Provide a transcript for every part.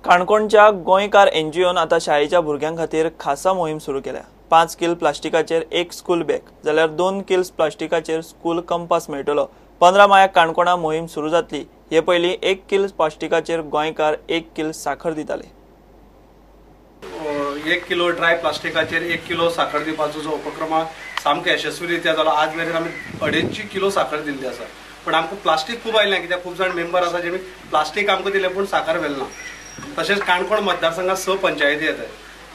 काणकोणच्या गोंयकार एनजीओन आतां शाळेच्या भुरग्यां खातीर खासा मोहीम सुरू केल्या. 5 किल प्लास्टिकाचेर एक स्कूल बॅग जाल्यार 2 किल प्लास्टिकाचेर स्कूल कंपास मेळटलो. 15 मायाक काणकोणा मोहीम सुरू जातली. हे पयलीं 1 किल प्लास्टिकाचेर गोंयकार 1 किल साखर दिताले. 1 किलो ड्राय प्लास्टिकाचेर 1 किलो साखर दिवपाचो जो उपक्रम सामको यशस्वी रित्या जालो. आज मेरेन आमी 250 किलो साखर दिल्ली आसा. पण आमकां प्लास्टीक खूब आयलें कित्याक खूब जाण मेंबर आसा जेणी प्लास्टीक आमकां दिलें पूण साखर व्हेलें ना. तशेंच काणकोण मतदारसंघात 6 पंचायती येतात.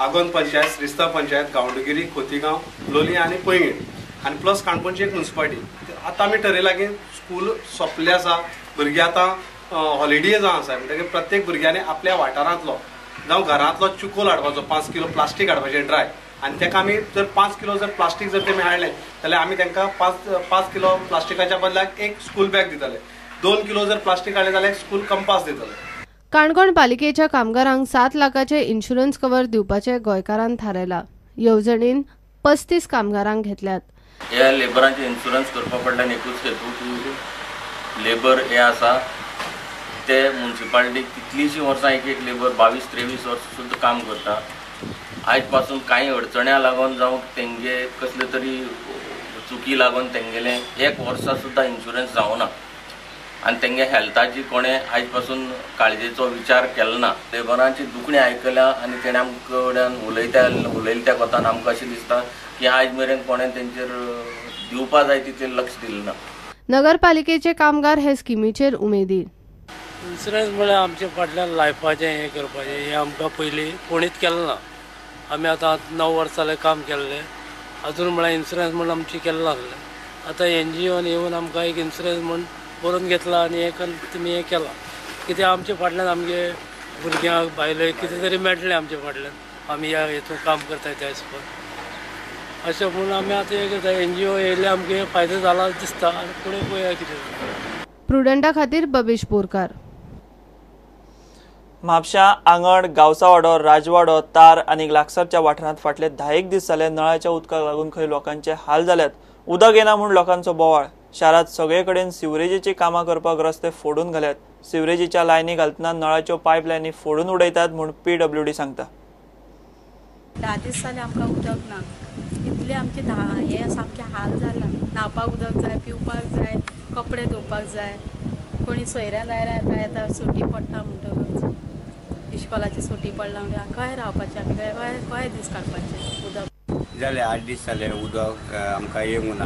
आगोंद पंचायत, श्रीस्थळ पंचायत, गांवडोंगरी, खोतीगांव, लोलयें आनी पैंगीण आनी प्लस काणकोणची एक म्युनिसिपालिटी. आतां आमी ठरयलां की स्कूल सोंपलें आसा, भुरगीं आतां हॉलिडे जावन आसा, म्हणटकीर प्रत्येक भुरग्यांनी आपल्या वाठारांतलो जावं घरांतलो चिकोल हाडपाचो, 5 किलो प्लास्टीक हाडपाचें ड्राय आनी ताका आमी जर 5 किलो जर प्लास्टीक जर तेमी हाडलें जाल्यार आमी तांकां 5 किलो प्लास्टिकाच्या बदलाक एक स्कूल बॅग दितले. 2 किलो जर प्लास्टीक हाडलें जाल्यार एक स्कूल कंपास दितले. काणकोण पालिकेच्या कामगारांक 7 लाखाचे इन्शुरन्स कवर दिवपाचे गोंयकारान थारायला. येवजणेन 35 कामगारांक घेतल्यात. ह्या लेबरांचे इन्शुरन्स करपा फाटल्यान एकूच हेतू की लेबर हे आसा ते म्युनिसिपालिटीक कितलींशीं वर्सां एक एक लेबर 22-23 वर्सां सुद्दां काम करता. आयज पासून कांय अडचण्या लागून जावं तेंगे कसले तरी चुकी लागून तेंगेलें 1 वर्सा सुद्दां इन्शुरन्स जावना आनी तेंगे हेल्थाची कोणें आयज पासून काळजेचो विचार केलो ना. लेबरांची दुखणी आयकल्या आनी तेणें आमकां कडेन उलयल्या त्या कोतान आमकां अशें दिसता की आयज मेरेन कोणें तेंचेर दिवपा जाय तितलें लक्ष दिलें ना. नगरपालिकेचे कामगार हे स्किमीचेर उमेदी. इन्शुरन्स म्हळ्यार आमच्या फाटल्यान लायफाचें हें करपाचें हें आमकां पयलीं कोणीच केलें ना. आमी आतां 9 वर्सां जालें काम केल्लें, अजून म्हळ्यार इन्शुरन्स म्हूण आमची केल्लें नासलें. आतां एनजीओन येवन आमकां एक इन्शुरन्स म्हूण बरोवन घेतला आनी हें तुमी हें केलां कित्याक आमच्या फाटल्यान आमगे भुरग्यांक बायलेक कितें तरी मेळटलें आमच्या फाटल्यान आमी ह्या हेतून काम करता त्या हिसपान. अशें म्हूण आमी आतां हें करता. एनजीओ येयल्ले आमगे फायदो जाला दिसता आनी फुडें पळोवया कितें. प्रुडंटा खातीर बबेश बोरकार. म्हापश्यां, आंगड, गांवसावाडो, राजवाडो, तार आनी लागसारच्या वाठारांत फाटले 10 दीस जाले नळाच्या उदकाक लागून खंय लोकांचे हाल जाल्यात. उदक येना म्हूण लोकांचो बोवाळ. शारांत सगळे कडेन सिवरेजीची कामां करपाक रस्ते फोडून घाल्यात. सिवरेजीच्या लायनी घालतना नळाच्यो पायपलायनी फोडून उडयतात म्हूण पीडब्ल्यूडी सांगता. 10 दीस जाले आमकां उदक ना. इतले आमचे हे सामके हाल जाला. न्हावपाक उदक जाय, पिवपाक जाय, कपडे धुवपाक जाय. कोणी सोयऱ्या दायऱ्या येता येता सुटी पडटा म्हणटकच इश्कोलाची सुटी पडला म्हणटकच खंय रावपाचें आमी, खंय खंय दीस काडपाचे. उदक जालें 8 दीस जाले उदक आमकां येवंक ना.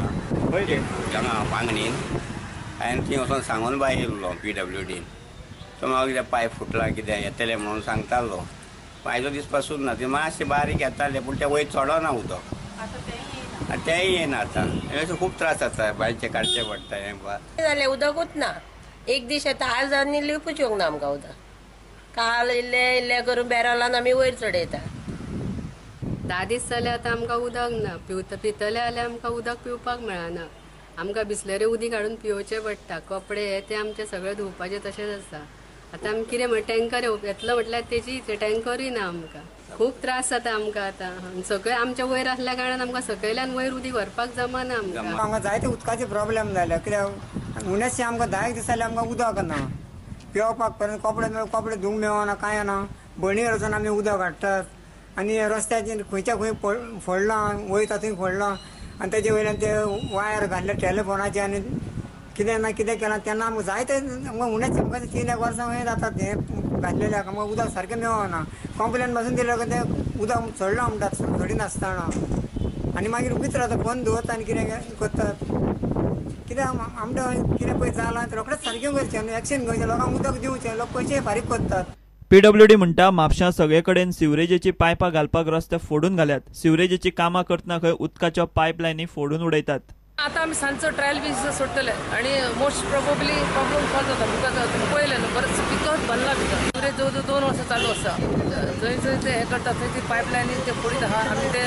हांगा पांगणीन हांवें थंय वचोन सांगून भायर येयल्लो पीडब्ल्यूडीन. तो म्हाका कितें पायप फुटला कितें येतलें म्हणून सांगतालो. आयचो दीस पासून ना, ते मातशें बारीक येतालें पूण तें वयर चडना उदक आनी तेंय येना आतां. अशें खूब त्रास जाता, बांयचे काडचें पडटा. हें जालें उदकूच ना. एक दीस येता, आज आनी लिपूच येवंक ना आमकां उदक. काल इल्लें इल्लें करून बॅरलान आमी वयर चडयता. 10 दीस जाले आतां आमकां उदक ना. पितले जाल्यार आमकां उदक पिवपाक मेळना. आमकां बिसलेरी उदीक हाडून पिवचें पडटा. कपडे हे ते आमचे सगळे धुवपाचे तशेंच आसा. आतां आमी कितें म्हण टँकर येतलो म्हटल्यार तेजी टँकरूय ना आमकां. खूब त्रास जाता आमकां आतां. सगळे आमच्या वयर आसल्या कारणान आमकां सकयल्यान वयर उदीक व्हरपाक जमाना आमकां. हांगा जायते उदकाचे प्रॉब्लेम जाले कित्याक उणेचशे आमकां 10 दीस जाले आमकां उदक ना पिवपाक पर्यंत. कपडे धुवंक मेळना, कांय ना. बणीर वचून आमी उदक हाडटात आनी रस्त्याचेर खंयच्या खंय फोडलां, वयता थंय फोडलां आनी तेजे वयल्यान ते वायर घातले टेलिफोनाचे आनी कितें ना कितें केलां. तेन्ना आमकां जायते आमकां उणेच आमकां 3-1 वर्सां खंय जातात हें घातलेल्याक आमकां उदक सारकें मेळना. कंप्लेन पासून दिल्या ते उदक चडलां म्हणटात चडिनासतना आनी मागीर उगीच रावता, फोन दवरता आनी कितें करतात कित्याक आमकां कितें पळय जालां रोखडेंच सारकें करचें आनी एक्शन घेवचें, लोकांक उदक दिवचें, लोक पयशे फारीक करतात. पीडब्ल्यूडी म्हणटा म्हापश्यां सगळे कडेन सिवरेजीची पायपां घालपाक रस्ते फोडून घाल्यात. सिवरेजीची कामां करतना खंय उदकाच्यो पायपलायनी फोडून उडयतात. आतां आमी सांजचो ट्रायल बी सोडटले आनी मोस्ट प्रोबेबली प्रॉब्लम सॉल्व जाता. Because तुमी पळयलें न्हू बरेंच पिकत भरला भितर. सिवरेज जवळ जवळ 2 वर्सां चालू आसा. जंय जंय ते हें करता थंय ती पायपलायनी ते फोडीत आहा. आमी ते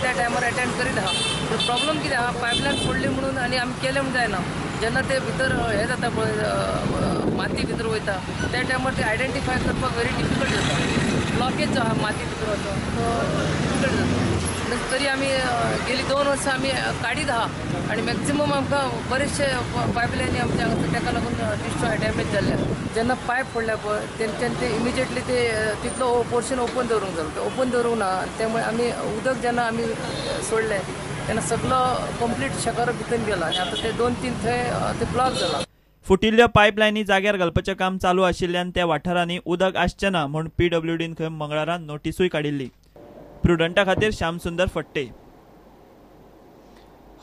त्या टायमार अटेंड करीत आहा. पूण प्रॉब्लम कितें आहा, पायपलायन फोडली म्हणून आनी आमी केलें म्हूण जायना. जेन्ना ते भितर हें जाता पळय, माती भितर वयता त्या टायमार ते आयडेंटिफाय करपाक व्हेरी डिफिकल्ट जाता. ब्लॉकेज जो आहा माती भितर वचो तो डिफिकल्ट जाता. तरी आमी गेली 2 वर्सां आमी काडीत आहा. आनी मॅक्सिमम आमकां बरेचशे पायपलायनी आमच्या हांगासर ताका लागून डिस्ट्रॉय डॅमेज जाल्ले. जेन्ना पायप फोडल्या पळय तेंच्यान ते इमिजिएटली ते तितलो पोर्शन ओपन दवरूंक जालो, ते ओपन दवरूंक ना आनी त्यामुळे आमी उदक जेन्ना आमी सोडलें तेन्ना सगलो कंप्लीट शेकार भितर गेला आनी आतां ते 2-3 थंय ते ब्लॉक जाला. फुटिल्ल्यो पायपलायनी जाग्यार घालपाचें काम चालू आशिल्ल्यान त्या वाठारांनी उदक आसचें ना म्हूण पीडब्ल्यूडीन खंय मंगळारा नोटिसूय काडिल्ली. प्रुडंटा खातीर श्यामसुंदर फट्टे.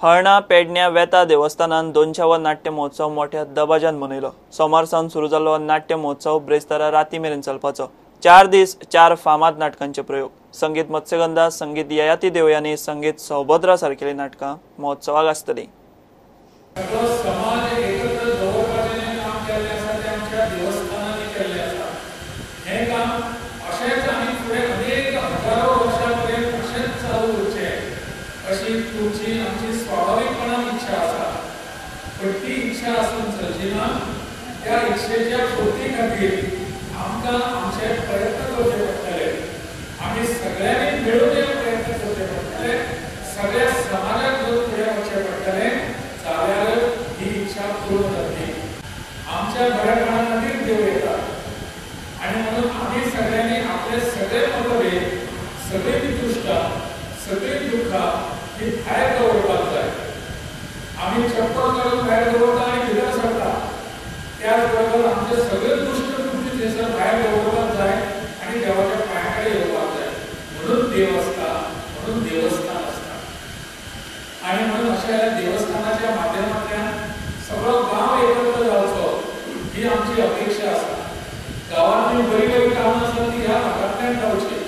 हळणा पेडण्या वेता देवस्थानान 200वो नाट्य महोत्सव मोठ्या दबाज्यान मनयलो. सोमार सावन सुरू जाल्लो नाट्य महोत्सव ब्रेस्तारा राती मेरेन चलपाचो. 4 दीस 4 फामाद नाटकांचे प्रयोग. संगीत मत्स्यगंधा, संगीत ययाती देवयानी, संगीत सौभद्रा सारकेली नाटकां महोत्सवाक आसतली. त्या इच्छेच्या पूर्ती खातीर आमकां आमचे प्रयत्न करचे पडटले. आमी सगळ्यांनी मेळून हे प्रयत्न करचे पडटले, सगळ्या समाजाक घेवन फुडें वचचें पडटलें, जाल्यार ही इच्छा पूर्ण जातली. आमच्या बरेपणा खातीर देव येता आनी म्हणून आमी सगळ्यांनी आपले सगळे मतभेद, सगळी वितुष्टा, सगळी दुःखां ही भायर दवरपाक जाय. आमी चप्पल काडून भायर दवरता आनी भितर सरता, त्याचबरोबर आमचे सगळे दुश्ट बुद्धी थंयसर भायर दवरपाक जाय आनी देवाच्या पांया कडेन येवपाक जाय. म्हणून देव आसता, म्हणून देवस्थान आसता आनी म्हणून अशा ह्या देवस्थानाच्या माध्यमांतल्यान सगळो गांव एकत्र जावचो ही आमची अपेक्षा आसा. गांवांतली बरी बरी कामां आसात ती ह्या भागांतल्यान जावची.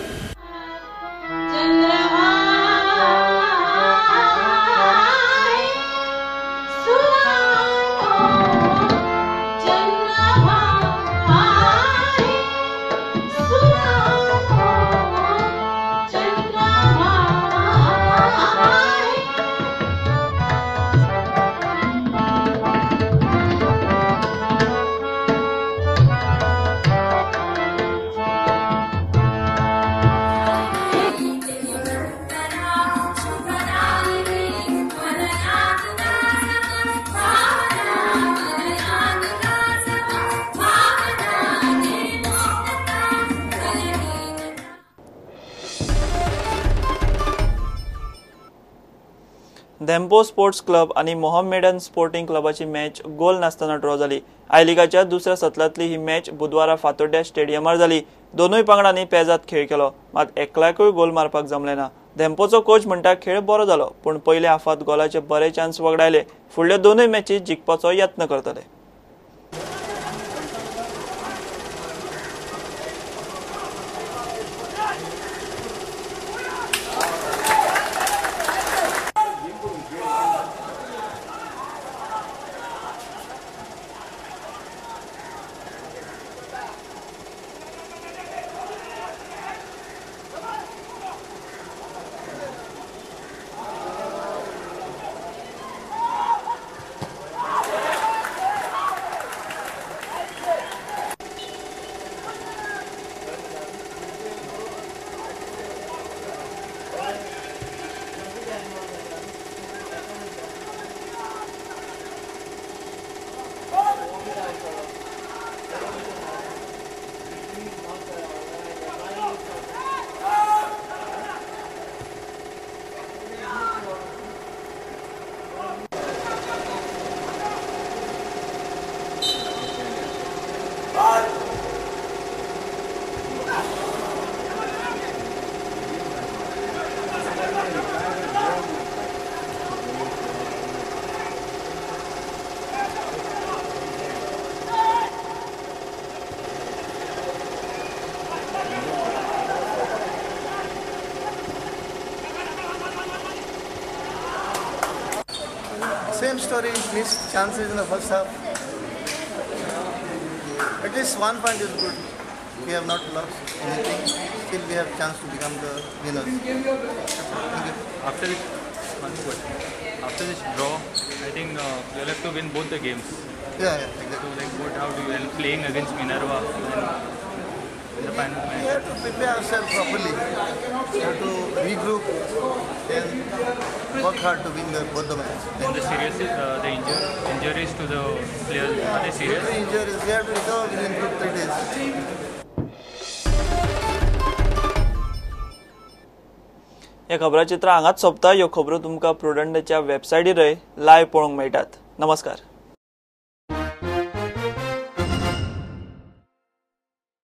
धेम्पो स्पोर्ट्स क्लब आनी मोहम्मेडन स्पोर्टिंग क्लबाची मॅच गोल नासतना ड्रॉ जाली. I लिगाच्या दुसऱ्या सत्रांतली ही मॅच बुधवारा फातोड्ड्या स्टेडियमार जाली. दोनूय पंगडांनी पेजात खेळ केलो, मात एकल्याकूय गोल मारपाक जमले ना. धेम्पोचो कोच म्हणटा खेळ बरो जालो, पूण पयल्या हाफांत गोलाचे बरे चान्स वगडायले. फुडल्यो दोनूय मॅची जिखपाचो यत्न करतले. Same story, missed chances in the first half. At least 1 point is good. We have not lost anything. Still we have chance to become the winners. Thank you. After this, after this draw, I think you'll have to win both the games. Yeah, exactly. So like, what, how do you, and playing against Minerva? in the final match? We have to prepare ourselves properly. We have to regroup and work hard to win both the matches. And the serious, the injuries to the players, are they serious? The injuries, we have to recover within 2-3 days. हे खबराचित्र हांगाच सोंपता. ह्यो खबरो तुमकां प्रुडंटाच्या वेबसायटीरय live पळोवंक मेळटात. नमस्कार.